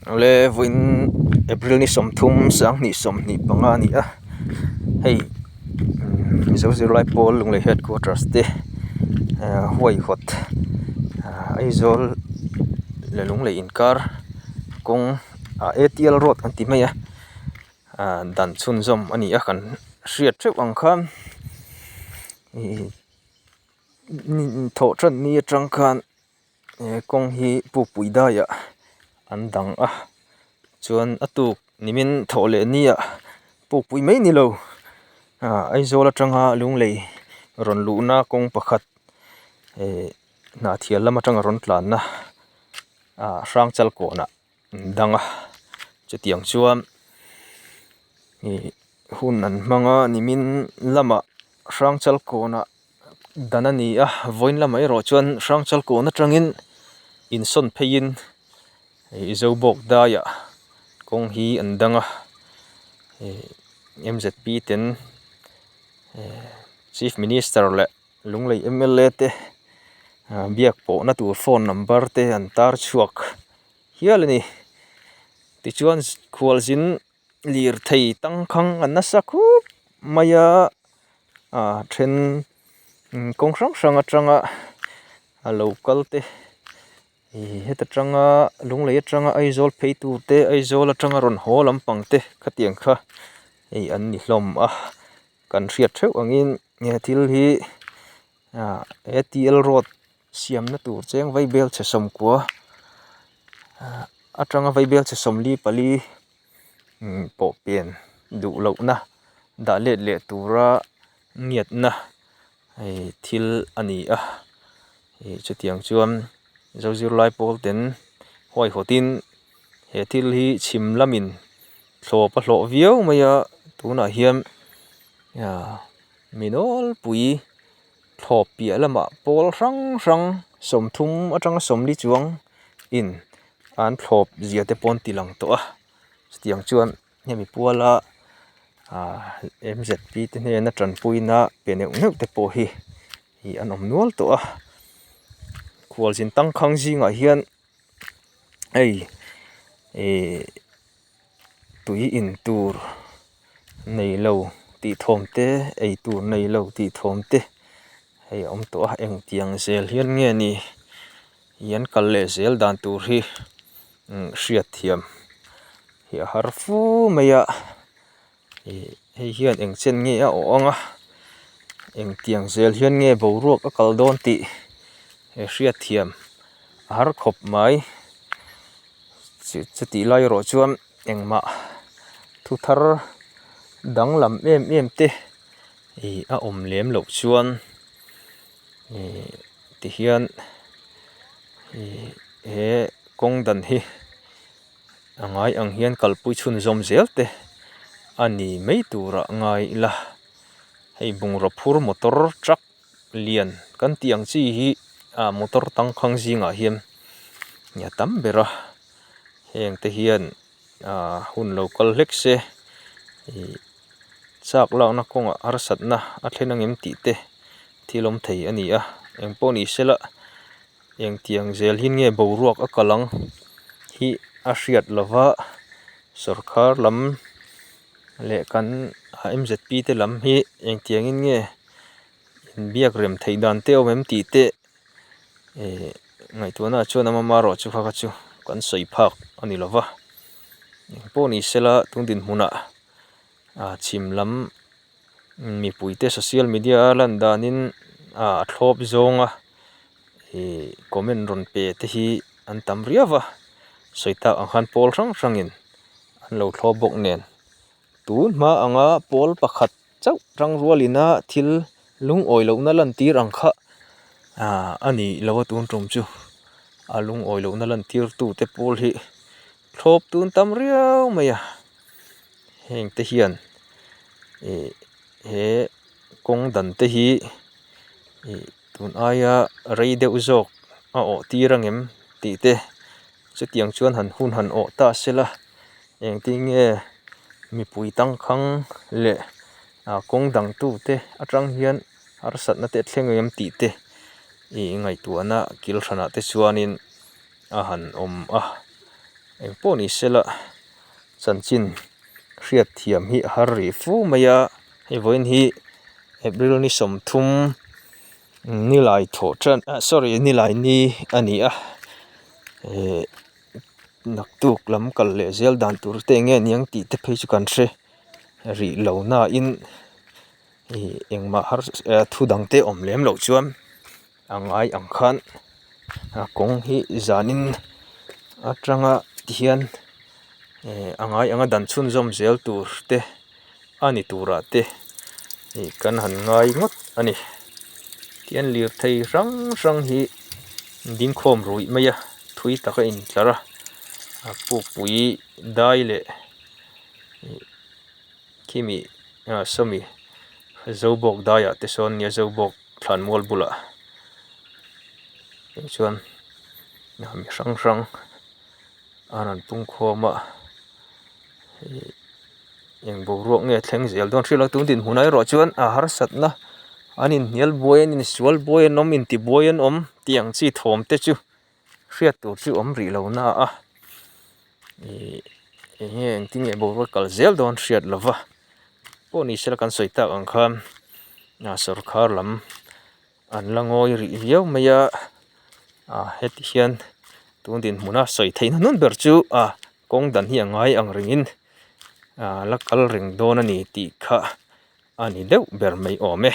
Awle vawiin April ni 30 2025 a ni a hei Mizo zirlai pawl Lunglei headquarters te huaihawt Aizawl leh Lunglei inkar kawng ah A_T_L road an ti mai a dan chhunzawm a ni a kan hriat theuh ang khan ih thawh tan ni atang khan. He kawng hi pukpui daiah an dang a chuan a tuk nimin thawh leh ni ah pukpui mai ni lo ah Aizawl atanga Lunglei rawn luhna kawng pakhat eh Hnahthial lam atanga rawn tlanna ah Hrangchal kawnah an dang a chutiang chuan ih hun an hmang a nimin lamah Hrangchal kawnah. Dan a ni a vawiin lamah erawh chuan Hrangchal kawn atangin insawn pheiin ih Zobawk daiah kawng hi an dang a ih m z p ten chief minister leh Lunglei m l a te biak pawhna tur phone number te an tar chhuak hial a ni tichuan khualzin lirthei tangkhang an nasa khup mai a ah then kawng hrang hrang atanga a lo kal te ih heta tanga Lunglei atanga Aizawl phei tur te Aizawl atanga rawn haw lampang te khatiang kha hei an ni hlawm a kan hriat theuh angin he thil hi ah A_T_L road siamna tur cheng vaibel chhe sawmkua atanga vaibel chhe 44 pawh pen duh lohna dah let leh tura ngiatna hei thil a ni a ih chutiang chuan zo zirlai pawl ten huaihawtin he thil hi chhim lamin thlawp a hlawh viau mai a tunah hian ah mi nawlpui. Thlawp piah lamah pawl hrang hrang 30 atanga 40 chuang in an thlawp zia te pawh an ti lang tawh a chutiang chuan hemi puala ah m z p te hnena tanpuina pe neuh neuh te pawh hi ih an awm nual tawh a khualzin tangkhang zingah hian hei ih. Tui in tur nei lo tih thawm te ei tur nei lo tih thawm te hei a awm tawh a engtiang zel hian nge ni ih an kal leh zel dan tur hi hriat thiam hi a har fu mai a ih hei hian eng chen nge a awh ang a engtiang zel hian nge boruak a kal dawn tih hriat thiam a har khawp mai. Chutih lai erawh chuan engmah thu thar danglam em em te ih a awm lem loh chuan ih tihian ih he kawng dan hi a ngai ang hian kalpui chhunzawm zel te a ni mai turah ngai ila hei bungraw phur motor truck lian kan tih ang chi hi ah motor tangkhang zingah hian a tam ber a heng te hian ah hun lo kal hlek se ih chak lakna kawngah harsatna a thlen ang em tih te thil awm thei a ni a engpawh ni sela engtiang zel hi nge boruak a kal ang hi a hriat lova sawrkar lam leh kan m z p te lam hi engtiangin nge inbiak rem theih dan te awm em tih te ih ngaihtuahna ah chuan amah erawh chu kha kha chu kan sawi phak a ni lova engpawh ni sela tun dinhmunah ah chhim lam mipuite social media a lan danin ah a thlawp zawnga ih comment rawn pe te hi an tam riau va sawi tak ang khan pawl hrang hrangin an lo thlawp bawk nen tun hma anga pawl pakhat chauh tang rualina thil lungawi lohna lantir ang kha ah a ni lo a tun tum chu a lungawi lohna lantir tute pawl hi thlawp tun tam riau mai a heng te hian ih he kawng dan te hi ih tun aia rei deuh zawk a awh tir ang em tih te chutiang chuan han hun han awh ta sela engtin nge mipui tangkhang leh ah kawng dang tute atang hian harsatna te a thleng ang em tih te ih ngaihtuahna kil hranah te chuanin a han awm a. Eng pawh ni sela chanchin hriat thiam hi a har rih fu mai a, hei vawiin hi April ni 30 nilai thawh tan ah sorry nilai ni a ni a eh naktuk lam kal leh zel dan tur te eng nge niang tih te phei chu kan hre rih lo nain ih engmah har thu dang te awm lem loh chuan. A ngai ang khan a kawng hi zanin atanga tihian eh a ngai anga dan chhunzawm zel tur te a ni turah te ih kan han ngai ngawt a ni tihian lirthei hrang hrang hi dingkhawm ruih mai a thui tak a intlar a a pukpui dai leh ih khimi ah sawmi zobawk daiah te sawn nia zobawk. Thlan mual bulah chuan mi hrang hrang a rawn pung khawm a ih eng boruak nge thleng zel dawn hril a tun dinhmunah erawh chuan a harsatna an inhnial buai an insual buai an awm intibuai an awm tih ang chi thawm te chu hriat tur chu awm rih lo na a ih eng nge engtin nge boruak kal zel dawn hriat lova pawh ni sela kan sawi tak ang khan ah sawrkhar lam an la ngawi rih viau mai a ah heti hian tun dinhmuna sawi theihna hnun ber chu ah kawng dan hi a ngai ang rengin ah la kal reng dawn a ni tih kha a ni deuh ber mai awm e.